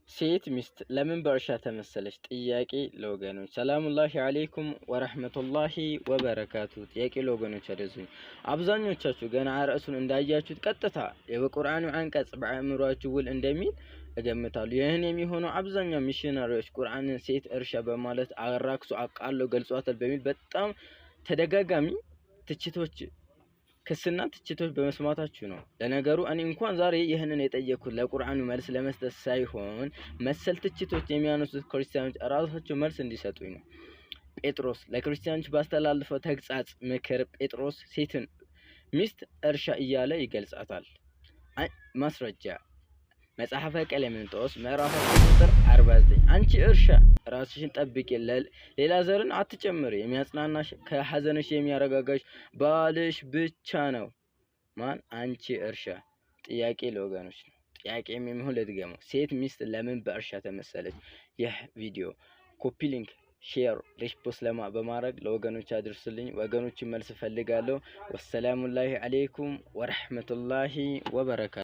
ሴት ሚስት ለምን በእርሻ ተመሰለች? ጥያቄ ለወገኖች። ሰላሙላሂ አለይኩም ወረህመቱላሂ ወበረካቱ። ጥያቄ ለወገኖች አደዙኝ። አብዛኞቻችሁ ገና ርዕሱን እንዳያችሁት ቀጥታ የቁርአኑ አንቀጽ በአእምሯችሁ ውል እንደሚል እገምታለሁ። ይህን የሚሆነው አብዛኛው ሚሽነሪዎች ቁርአንን ሴት እርሻ በማለት አራክሶ አቃሎ ገልጿታል በሚል በጣም ተደጋጋሚ ትችቶች፣ ክስና ትችቶች በመስማታችሁ ነው። ለነገሩ እኔ እንኳን ዛሬ ይህንን የጠየኩት ለቁርአኑ መልስ ለመስጠት ሳይሆን መሰል ትችቶች የሚያነሱት ክርስቲያኖች ራሳቸው መልስ እንዲሰጡኝ ነው። ጴጥሮስ ለክርስቲያኖች ባስተላልፈው ተግሳጽ ምክር ጴጥሮስ ሴትን ሚስት እርሻ እያለ ይገልጻታል። ማስረጃ መጽሐፈ ቀሌምንጦስ ምዕራፍ 10 ቁጥር 49፣ አንቺ እርሻ ራስሽን ጠብቂ፣ ሌላ ዘርን አትጨምሪ፣ የሚያጽናናሽ ከሐዘንሽ የሚያረጋጋሽ ባልሽ ብቻ ነው። ማን? አንቺ እርሻ። ጥያቄ ለወገኖች ነው። ጥያቄ የሚሆን ልድገመው። ሴት ሚስት ለምን በእርሻ ተመሰለች? ይህ ቪዲዮ copy link፣ share፣ repost በማድረግ ለወገኖች አድርሱልኝ። ወገኖችን መልስ እፈልጋለሁ። ወሰላሙላሂ አሌይኩም ወረህመቱላሂ ወበረካቱ።